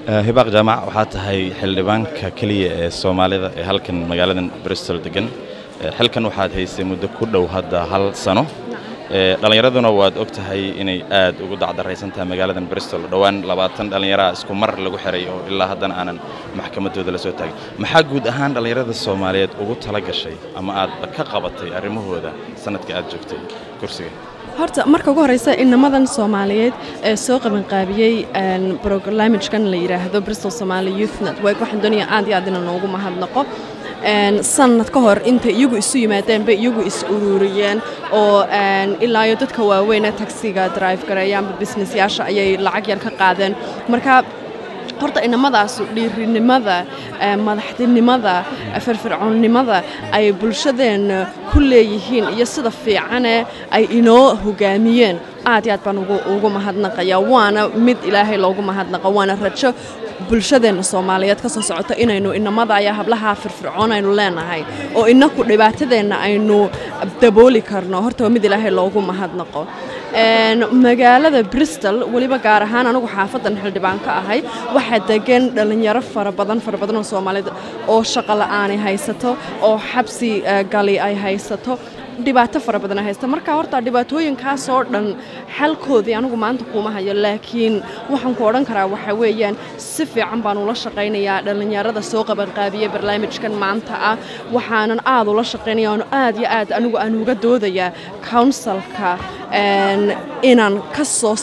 Hibaaq Jaamac, waxaa tahay xildhibaanka keliya ee Soomaalida ee halkan magaaladan Bristol degan. Xilkan waxaad haysay muddo ku dhow hadda hal sano. Dhallinyaraduna waad og tahay inay aad ugu dacdaraysan tahay magaaladan Bristol. Dhowaan 20 dhallinyaraa isku mar lagu xiray oo ilaa haddana aanan maxkamaddooda la soo taagin. Maxaa guud ahaan dhallinyarada Soomaaliyeed ugu tala gashay ama aadba ka qabatay arrimahooda sanadka aad joogtay kursiga? Horta marka ugu horeysa, inamadan Soomaaliyeed ee soo qabanqaabiyey barnaamijkan la yidhaahdo Bristol Somali Youth Network, waxaan doonayaa aad iyo aad inaan noogu mahadnaqo. Sanad ka hor intay iyagu isu yimaadeen bay iyagu is ururiyeen oo ilaa iyo dadka waaweyn ee taxiga drive gareeya amba businessyaasha ayay lacag yar ka qaadeen. Marka horta inamadaasu dhiirinimada, madaxtinimada, firfircoonnimada ay bulshadeenna ku leeyihiin iyo sida fiicane ay inoo hogaamiyeen, aad iyo aad baan ugu mahadnaqaya. Waana mid Ilaahay loogu mahadnaqo, waana rajo bulshadeenna Soomaaliyeed ka soo socota inaynu inamada ayaa hablaha firfircoon aynu leenahay oo inaku dhibaatadeenna aynu dabooli karno. Horta waa mid Ilaahay loogu mahadnaqo. Magaalada Bristol, weliba gaar ahaan anigu xaafadan xildhibaan ka ahay, waxaa degan dhalinyaro fara badan, fara badan oo Soomaalida oo shaqo la'aani haysato oo xabsi gali ay haysato, dhibaato fara badan ay haysta. Marka horta dhibaatooyinkaasoo dhan xalkoodii anigu maanta kuma hayo, laakiin waxaan ku odhan karaa waxa weeyaan si fiican baan ula shaqaynayaa dhallinyarada soo qabanqaabiyey barnaamijkan maanta ah. Waxaanan aad ula shaqaynaya oon aad iyo aad anigu aan uga doodayaa councilka inaan ka soo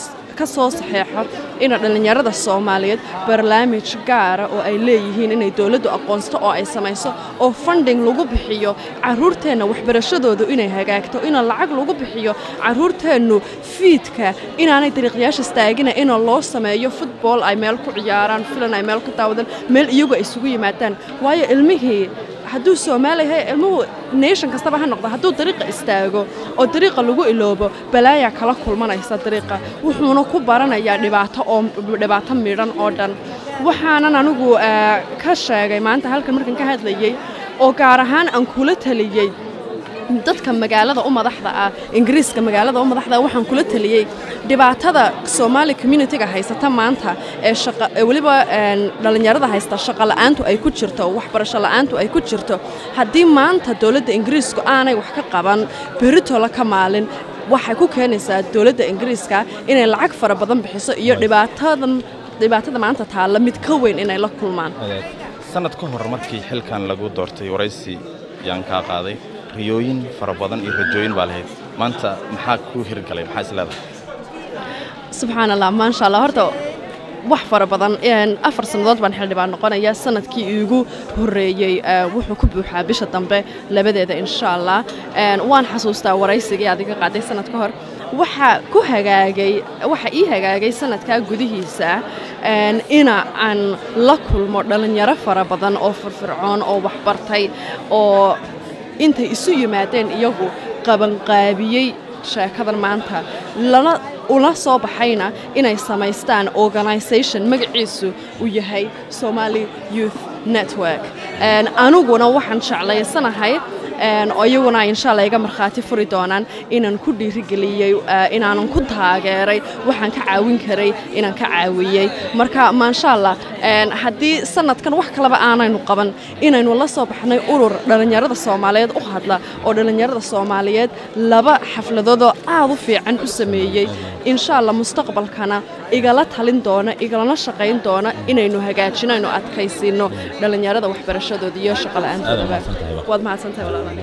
saxeexo ina dhallinyarada Soomaaliyeed barnaamij gaara oo ay leeyihiin inay dowladdu aqoonsato oo ay samayso oo funding lagu bixiyo carruurteenna waxbarashadoodu inay hagaagto, ina lacag lagu bixiyo carruurteennu fiidka inaanay dariiqyaasha istaagina, ina loo sameeyo football ay meel ku ciyaaraan, filan ay meel ku daawadaan, meel iyagu ay isugu yimaadaan. Waayo ilmihii hadduu Soomaali yahay, ilmuhu nation kastaba ha noqdo, hadduu dariiqa istaago oo dariiqa lagu iloobo, balaayaa kala kulmanaysa dariiqa, wuxuuna ku baranayaa dhibaato oo dhibaato midhan oo dhan. Waxaanan anigu ka sheegay maanta halkan markan ka hadlayey oo gaar ahaan aan kula taliyey dadka magaalada u madaxda ah, Ingiriiska magaalada u madaxda ah, waxaan kula taliyey dhibaatada Soomaali community-ga haysata maanta ee shaqa ee weliba dhalinyarada haysta, shaqo la'aantu ay ku jirto, waxbarasho la'aantu ay ku jirto, haddii maanta dowladda Ingiriisku aanay wax ka qaban, beritola ka maalin waxay ku keenaysaa dowladda Ingiriiska inay lacag fara badan bixiso iyo dhibaatadan, dhibaatada maanta taalla mid ka weyn inay la kulmaan. Sanad ka hor markii xilkan lagu doortay, waraysi yaan kaa qaaday. Riyooyin fara badan iyo rajooyin baa lahayd. Maanta maxaa kuu hirgalay? Maxaa is leedahay? Subxaan Allah, maasha Allah. Horta wax fara badan. 4 sannadood baan xildhibaan noqonaya. Sanadkii iigu horreeyey wuxuu ku buuxaa bisha dambe labadeeda, insha Allah. Waan xasuustaa waraysigii aad iga qaaday sanad ka hor. Waxa ku hagaagay, waxa ii hagaagay sanadkaa gudihiisa ina aan la kulmo dhalinyaro fara badan oo firfircoon oo waxbartay oo intay isu yimaadeen iyagu qabanqaabiyey sheekadan maanta, lana ula soo baxayna inay samaystaan organisation magaciisu uu yahay Somali Youth Network. Aniguna waxaan jeclaysanahay oo iyaguna insha Allah iga markhaati furi doonaan inaan ku dhiirigeliyey, inaanan ku taageeray, waxaan ka caawin karay inaan ka caawiyey. Marka maasha Allah, haddii sanadkan wax kaleba aanaynu qaban, inaynu la soo baxnay urur dhallinyarada Soomaaliyeed u hadla oo dhallinyarada Soomaaliyeed laba xafladoodoo aad u fiican u sameeyey, insha Allah mustaqbalkana igala talin doona, igalana shaqayn doona inaynu hagaajino, aynu adkaysiino dhallinyarada waxbarashadooda iyo shaqo la'aantoodaba. Waad mahadsantahay walaala.